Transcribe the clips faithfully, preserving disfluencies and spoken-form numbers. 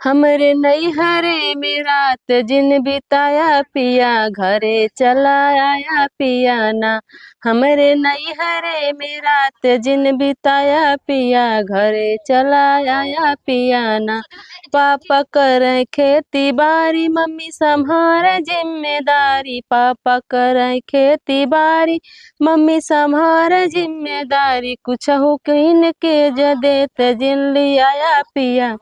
हमरे नैहरे में रात जिन बिताया पिया, घरे चला आया पिया ना। हमरे नैहरे में रात जिन बिताया पिया, घरे चला आया पिया ना। पापा करे खेती बारी, मम्मी संभारे जिम्मेदारी। पापा करे खेती बारी, मम्मी संभारे जिम्मेदारी। कुछहु कीन के ज देत जिन लियाया पिया,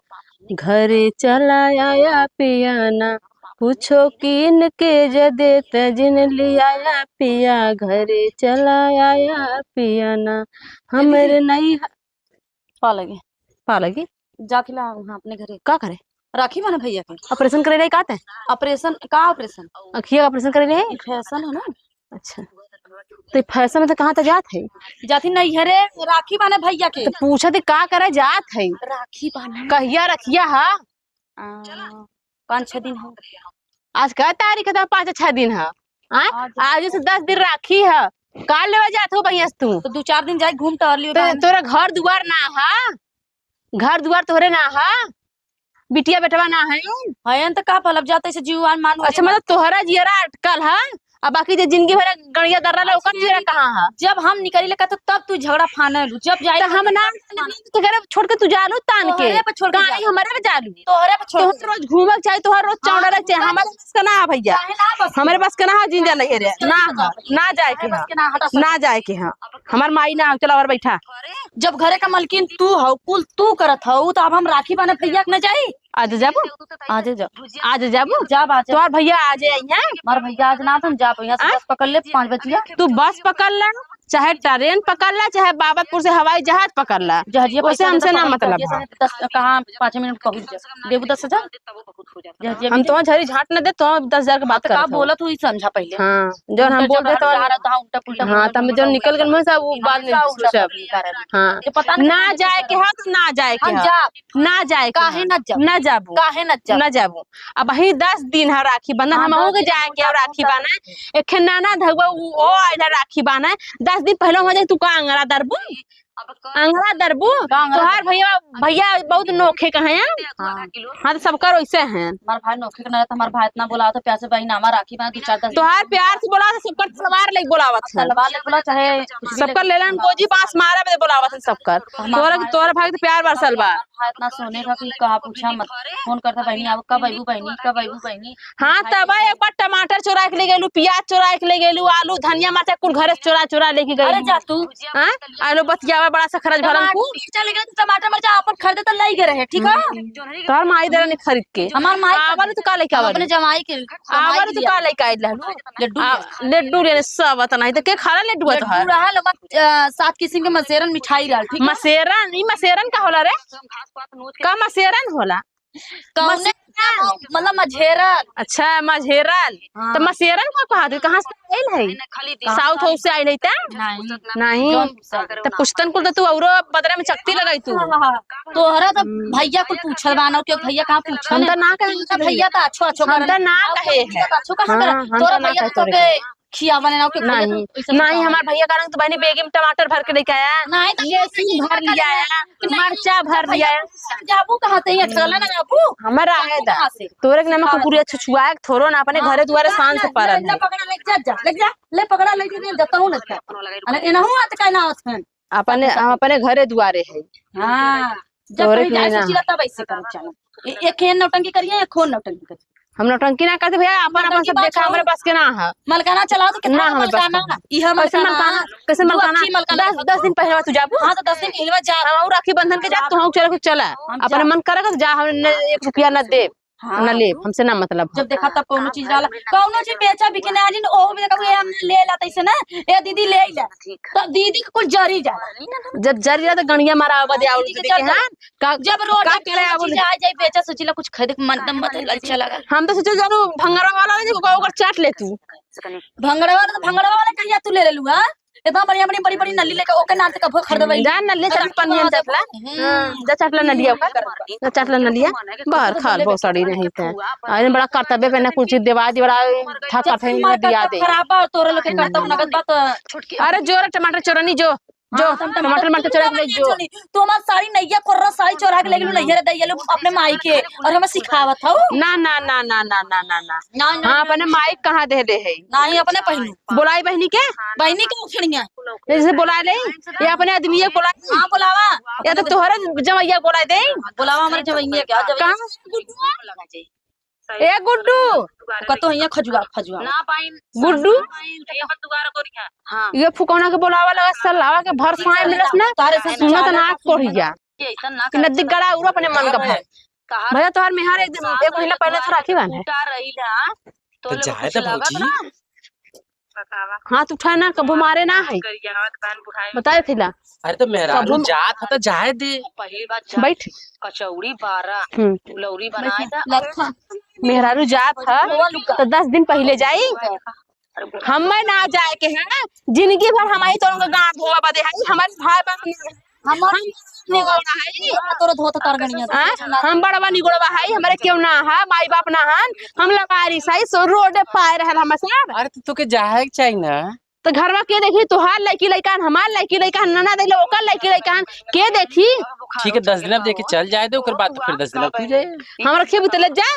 घरे चला आया पिया ना। कुछो कीन के ज देत जिन लियाया पिया, घरे चला आया पिया ना। हमरे नहीं पा लगी। पा लगी? जाके ला वहाँ अपने घरे। का करे? राखी बान्हे भैया के। ऑपरेशन करे रहे का ते? ऑपरेशन? का ऑपरेशन? अखिया का ऑपरेशन करे रहे? ई फैशन है ना। अच्छा, तो ई फैशन में तो कहाँ तो जात है? जाती नहीं है रे, राखी बान्हे भैया के। तो पूछा थी का करे जात है? राखी बान्हे। कहिया रखिया हा? आ, पाँच छह दिन हो। आज का तारीख है? तो पाँच छह दिन है। हाँ? आज आज से दस दिन राखी है। का लेवा जात हो भैया से तू? तो दो चार दिन जाए घूम टहर लियो तो तहन। तोरा घर दुआर ना है? घर दुआर तोहरे ना है? बिटिया बेटवा ना है? हयन तो का पलब जाते से जीवान मान हो अच्छा, जाए। मतलब तोहरा जियरा अटकल है, अब बाकी जे जिंदगी भर गड़िया दर्रा ला, ओकर जियरा कहाँ है? जब हम निकली ले कहते तब तू झगड़ा फाने लू, जब जाए तो हम ना, तो घर छोड़ के तू जालू तान के। तोहरे पे छोड़ के काहे जा। हमरे पे जालू? तोहरे पे छोड़ तोहर के जा। रोज घूमक चाहे, तोहर रोज हाँ, चौड़ा रहे चाहे, घूमक हमारे बस के ना है भैया। काहे ना बस? हमरे बस के ना है जिंदा नहीं रे, बस ना के है, ना। ना जाए के काहे है, बस के ना? हटा, ना जाए के है। हमार माई ना, चला और बैठा। जब घरे का मलकिन तू हो, कुल तू करत हो, तो अब हम राखी बान्हे भैया के न जाई? आज जाबू? आज जा। आज जाबू? जाब, आज। तोहर भैया आज आई हैं? हमार भैया आज ना, तुम जाब, यहाँ से आ? बस पकड़ ले, पाँच बजिया। तू बस पकड़ ले, चाहे ट्रेन पकड़ ले, चाहे बाबतपुर से हवाई जहाज पकड़ ले, जहाजिया ओसे पैसा हमसे देता, ना पकड़ मतलब जहाजिया है। से दस, कहाँ पाँच मिनट पहुँच जा। देबू दस हजार? जहाजिया हम में तो झरी झाट न दे, तो दस हजार के हाँ, बात तो का करत हो। बोलत हुई समझा पहले। हाँ, जौन हम उल्टा बोल रहे जवाब तो जा रहा था, उल्टा पुल्टा हाँ, बोलत तब हम जौन बताऊँ निकल गए उल्टा। मुँह से, वो बाद में हाँ, उल्टा सोचब। पुल्टा करे। हाँ। ये पता नहीं ना कहाँ जाए के है तो ना जाए के हम है। जाब। ना जाए के काहे है। ना जाब? ना जाबू। काहे ना जाब? ना जाबू। अब वही दस दिन है राखी बंधन, हाँ, हम दस के दिन जाए के है राखी बान्हे। एक ठे नाना धगवा उ, ओ आइला राखी बान्हे। दस दिन पहले हो जाए, तू का अंगरा दरबू? अंगरा दरबू? का अंगरा तोहार दरबू? भैया, भैया बहुत नोखे का है। हाँ। हाँ, तो सबकर वैसे हैं। हमार भाई नोखे के ना रहता, हमार भाई इतना बोला तो प्यार से बहिन, हमार राखी बान्हे दो चार दस दिन। तोहार प्यार से बोला तो सबकर तलवार लेके बोलावत है। तलवार लेके बोला, चाहे कुछ भी सबकर लेके लेलन बोला। गोजी बाँस मारा बदे बोलावत है सबकर। हमार तोरा, भाई तोरा भाई के तो प्यार बरसल बा। हाँ, इतना सोने का कि कहा पूछा मत। फोन करता, "बहिनी, अब कब अइबू बहिनी, कब अइबू बहिनी?" हाँ, भाई तब एक बार टमाटर चोरा के ले गेलू, प्याज चोरा के ले गेलू, आलू, धनिया, मरचा कुल घरे से चोरा, चोरा लेके गई। अरे जा तू। हाँ? आलू बतियावा बड़ा सखरज भरम टमाटर कुल। चल गए तो टमाटर मरचा अपन खरीदे तो लई गए रहे, ठीक है? हम्म। तोहर माई देरा ने खरीद के। हमार माई आवल तो का लेके हम आवल? अपने जमाई के, जमाई आवल के तो लिए का लेके आइल रहलू? लड्डू आ, लिए। लड्डू लेने सब अतना है, तो के खाला लड्डू है लड्डू तोहार? रहा लोग, अ, सात किस्म के मसेरन मिठाई रहल, ठीक है? मसेरन, ई मसेरन का होला रे? का मसेरन होला? कौने मसेरन। मतलब मझेरल। अच्छा, मझेरल। हाँ। तो मसेरन का कहा तू? कहाँ से आइल है? कहाँ साउथ से हाउस से आइल है ता? नहीं। नहीं। जौन तो पुश्तन कुल तो तू औरो बदरा में चकती लगाई तू। हाँ, हाँ, हाँ। तोहरा तो हम्म। भैया कुल पूछल बाना, क्यों भैया कहाँ पूछल हम तो है? ना कहे तोहरा भैया तो अच्छो, अच्छो हम करन। तो ना और कहे भैया है। तो अच्छो कहाँ हाँ, करन? हम तोरा तो ना भैया कहे तो तोरे। के खियावन है ना, ओके, भैया तो नहीं, ऐसे नहीं, करता हमार है। भैया कारण तो बहनी बेगी में टमाटर भर के लेके आया। नहीं, तो ये कौन सी भर लिया है? नहीं, मरचा जब भर भैया लिया है। जाबू कहाँ से? ये चला ना जाबू। हमारा जाबू है दा। कहाँ से? तोरे के नाम सिखा कुकुरिया दे। छुछुआ है, थोरो ना अपने हाँ, घरे दुआरे ना, शान से ना, पारल ना, है। पकड़ा, ले जा, जा, ले जा, ले पकड़ा, ले जा, जतहूँ ना जा। अरे, एनहू हाथ का ना होत है। अपने, हम अपने घरे दुआरे है। हाँ, जब तोरे कहीं के जाए ना। सोचिला तब ऐसे करो, चलो। ए-, एक हेन नौटंकी करिए, एक होन नौटंकी करिए। हम नौटंकी ना करते भैया, अपन, अपन नौटंकी सब बात देखा, हो। हमरे बस के ना है। मलकाना चलाओ तो कितना ना, हमरे बस मलकाना? के ना। ई है कैसे मलकाना, मलकाना? कैसे दू मलकाना? अक्खी मलकाना दस, चलाओ। दस दिन पहले तू जाबू? हाँ, तो दस दिन पहले जा। हम और राखी बंधन के जा, तू हम चल के चला। हम अपने जा। मन करेगा तो जा, हम न, एक रुपया ना दे, हाँ। ना ले, हमसे ना मतलब है। जब देखा तब कौनो चीज डाला, कौनो चीज बेचा बिके ना, जिन ओहो में देखा, "ये हम ले ला तैसे ना, ए दीदी ले ले।" तो दीदी के कुल जरी जाला। जब जरी जाला तो गणिया मारा आवा दे, हाँ, और दीदी के दीदी के जर हाँ, का, जब रोड का पे करे कौनो आवा चीज ले? आ जाए, बेचा सोचिला कुछ खरीदे के मन, एकदम मतलब अच्छा लगा। हम तो सोचे जानू भंगड़ा वाला ले जाओ, ओकर चाट ले तू। भंगड़ा वाला तो भंगड़ा वाला कहिया तू ले ले लुआ? इतना बढ़िया, बड़ी, बड़ी, बड़ी नली लेके ओके नाम से कभो खरीदबे। जा नली अरे, चाट पनियन हाँ, चाटला। हम्म। हाँ, जा चाटला नलिया ओकर। जा चाटला नलिया। बाहर खाल भोसड़ी नहीं थे। अरे बड़ा कर्तव्य पे ना कुछ देवा दी, बड़ा था कथे दिया दे। खराब बा, तोरा लोग के कर्तव्य नगद बा तो। अरे जोर टमाटर चोरनी जो। जो हाँ, टमाटर, टमाटर मार के चोरा के ले जो। तू हमार साड़ी नैया कोर्रा साड़ी चोरा के ले गेलू, नैया रे दैया लो अपने माई के, और हमें सिखावत हऊ। ना, ना, ना। ना, ना, हाँ, ना। अपने माई कहाँ दे दे है? नहीं, अपने पहनू। बोलाई बहिनी के? बहिनी के उखड़िया। जैसे बोला ले, ये अपने आदमी के बोला। हाँ, बोलावा। या तो तोहरे जवैया बोला दे। बोलावा हमारे जवैया के, जवैया। कहाँ? ए गुड्डू। कतो हियाँ खजुआ, खजुआ। ना पाइन। गुड्डू। ना पाइन, ये मत दुबारा करिहा। हाँ। ये फुकौना के बोलावा लगा, सलावा के भर साए मिलस ना। तारे से सुनत ना कोढ़िया। ये ऐसा ना कि नदी गड़ा उड़ा अपने मन का भर। भैया तोहर मेहर एक दिन, एक महीना पहले से राखी बांधे। टूटा रही ना, तो तो लोग जाए कुछ तो लागत भौजी। ना। बतावा। हाथ उठाए ना, कबो मारे ना है। करिया हाथ बांध बुढ़ाई। बताए फिला। अरे तो मेहरारू कबो जात ह तो जाए दे। पहली बात जात बैठ। कचौड़ी बारह, हम्म। फुलौरी बनाए दा। लखा। मेहरारू जात ह तो दस दिन पहिले जाई। हमें ना जाए के है, जिंदगी भर हमारी तो उनका गांड धोवा बदे है, हमारे भाई बहन हम हम निगोड़ा है। तोर धोत कर गनिया। हाँ, हम बड़वा निगोड़वा है, हमारे क्यों ना है, माई बाप ना हन, हम लबारी साई सो रोडे पाए रहल हम सब। अरे तो तोके जाए के चाही ना। तो घर में के देखी, तोहार लड़की लड़का हन, हमार लड़की लड़का हन, ननद अइले ओकर लड़की लड़का हन, के देखी? ठीक है, दस दिन अब देके चल जाए दे, ओकर बाद तो फिर दस दिन अब तू जाए। हम रखिए भी तो ले जा।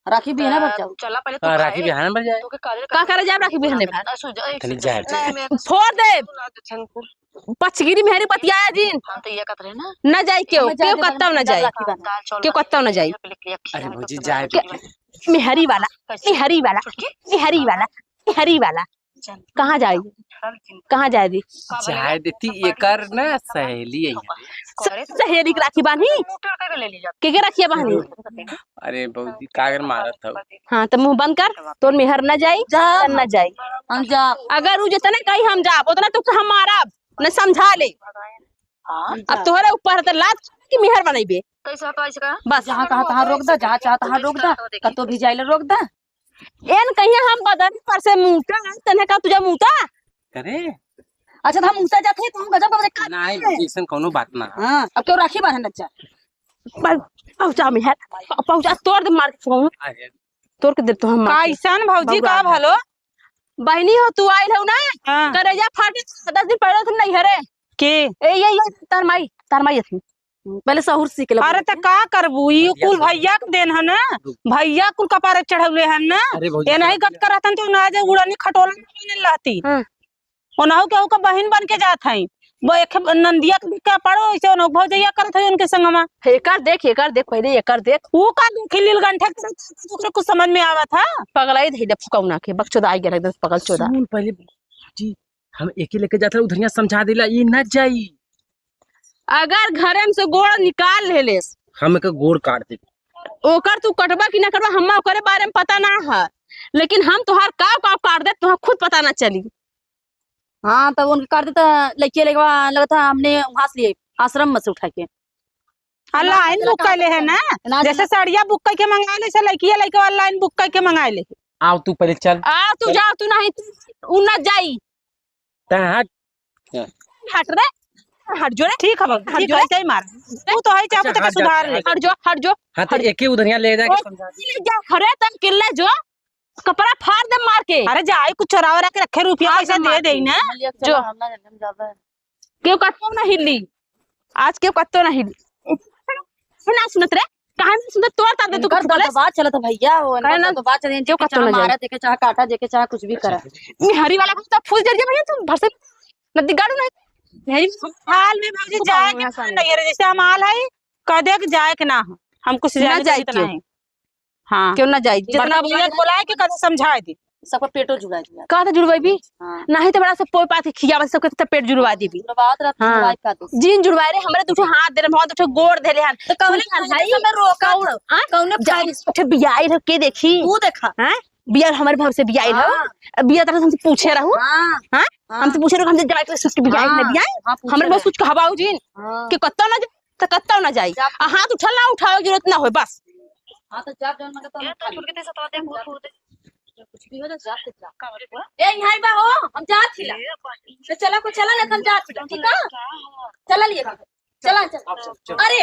राखी बिहने भर जाओ। चला पहले तू हाँ, राखी खाए। बिहान भर जाए। तोके करे का करे जाब राखी बिहने भर? ना सुन जा, तनी जाए। नहीं, मैं फोड़ दे। सुना दे, शंकुर। पचगिरी मेहरी बतियाया जिन। हम तो ये कहत रहे ना। ना जाई केहू, हमें जाए केहू दे, कत्तौ ना जाए। राखी बांध। दाल चावल केहू बना कत्तौ ना जाए। पहले के लिए खीरा अरे भौजी, जाए बना दे। मेहरी वाला, कैसे? मेहरी वाला, छुटकी? मेहरी वाला, मेहरी वाला। कहाँ जाई? कहाँ जाए दी? जाए देती, एकर ना सहेली है। स-, सहेली के राखी बांधी? के के राखी बांधी? अरे भौजी, कागर मारत हौ। हाँ, तो मुंह बंद कर, तोर मेहर न जाई, जा। तन न जाई। हम जा। अगर उ जितने कही हम जाब, उतना तो हम मारब, न समझा ले। हाँ, अब जा। तोहरे ऊपर है तो लात कि मेहर बनइबे। कैसे हटवाई से का? बस। जहाँ कहा तहाँ रोक दा, जहाँ चाह तहाँ रोक दा, कतो भी जाइले रोक दा। एन कहिया हम बदन पर से मूता, तन्हे का तुझा मूता? अरे। अच्छा, तो हम मूता जात है, तो हम गजब गजब का नहीं, भौजी, ऐसन कौनो बात ना। हाँ, अब क्यों राखी बांधन अच्छा? बस, पहुँचा मेहर, पहुँचा, तोड़ दे मार के फोन। अरे। तोड़ के दे तो हम मार के। कैसन भौजी, बउआ का है। भलो? बहिनी हो, तू आइल हो ना? हाँ। करेजा फाटे, दस दिन पहले तुम नहीं हरे। के? ए, ये, ये, तार माई, तार माई अथी। पहले सहूर सीख ले। अरे, त का करबू? ई कुल भैया के देन है ना, भैया कुल कपारे चढ़ौले हन ना। अरे भौजी, ये नहीं गत करत हन तो ना जे उड़नी खटोला में रहती। हाँ। ओनहु के ओकर बहिन बन के जात हई। वो एक नंदिया के बिका पड़ो, ऐसे ओनहु भौजैया करत हई उनके संगमा। एकर देख, एकर देख, पहले एकर देख। ऊ का देखी लीलगंठे के, ओकरे कुछ समझ में आवत है? पगलाई धइले फुकौना के, बकचोदा आ गेल एकदम पगल चोदा। सुन पहले, जी, हम एके लेके जात रहे, उधरिया समझा देला, ई न जाई। अगर घरे में से गोड़ निकाल लेलेस, हम एकर गोड़ काट देब। ओकर तू कटबा कि ना कटबा, हम्मा ओकरे बारे में पता ना है, लेकिन हम तोहार काव काव काट देब, तोहार खुद पता ना चली। हाँ, तब उनके काट देता, लइके लेके बा-, लगता हमने वहाँ से लिए, आश्रम में से उठा के। आ, लाइन बुक कैले है ना, ना, जैसे ना। साड़िया बुक करके मंगा ले, ऐसे लइकिया लइके वाला लाइन बुक करके मंगा ले। आओ तू पहले चल। आ, तू चल। जा, तू नहीं, तू, उ ना जाई। तै हट। हट रे, हट जो रे। ठीक है बाबू, हट ठीक जो है, रे। ऐसे ही मार। तू तो है, चाकू अच्छा, तक हाथ सुधार जा, ले। हाथ हट जो, हट जो, हाँ, तो हट। एके उधरिया ले जाके ओ, समझा दे। ले जा, घरे तक के ले जो, कपड़ा फाड़ दे मार के। अरे जाए, कुछ चोरा वोरा के रखे, रुपया हाँ, पैसा सब दे मार दे के। ना। जो। हम ना, हम ज्यादा है। केहू कत्तो ना हिली, आज केहू कत्तो ना हिली। ना सुनत रे, काहे ना सुनत? तोर तार दे तू इनकर कुछ बोले? दबदबा चलत है भैया, वो इनकर कहे ना, दबदबा चलत है, जेके जो कत्तो चाहे ना जाए। मारा, जेके चाहे काटा, जेके चाहे कुछ भी करा। मेहरी वाला को तो फूल जर जे भैया, तू भर से नदी गाड़ू नहीं। मेहरी हाल में भौजी तू जाए के यहाँ सामने। नहीं है, जैसे हम हाल है, कह दे कि जाए के ना हो, हम कुछ ना जाने जाए के क्यों? नहीं। हाँ। क्यों ना जाई? जितना बड़का बोला, बोला के कदे समझाए दी। सबका पेटो जुड़ा दिया। का तो जुड़वाई भी? हाँ। नहीं तो बड़ा से पोई पाती खियावत सबके तो पेट जुड़वा दी भी। जुड़वावत रहत, हाँ। जुड़वाई का दे। जिन जुड़वाए रे, हमरे दुठो हाथ दे रहे, बहुत दुठो गोड़ दे रहे हैं। तो कौन सुन भाई, समय रोका कौन? तो? हाँ? कौन जा, भाई? उठे बियाई रह के देखी। तू देखा। हाँ? बिया हमरे भाव से बियाई रहो। हाँ। बिया तरह हमसे पूछे रहू। हाँ। हाँ? हाँ। हमसे पूछे रहू, हमसे जवाई के सुत के बियाई हाँ। ना बियाई। हाँ, पूछे हमरे बहुत रहे। कुछ कहबाऊ जिन। हाँ। कि कत्ता ना तो कत्तौ ना जाई। जा। आ हाथ उठल ना उठावे के जरूरत ना होय, बस। हाँ, तो जा, जौन मन करता ये तो उठा ले। छोड़ के तेरे साथ आते हैं, वो छोड़ दे। कुछ भी हो जा, जा, जा। ए, यहाँ बा हो, हम जात हिला। तो चला को चला, लेकिन जात हिला, ठीक है? चला लिए, चला, चला। अरे,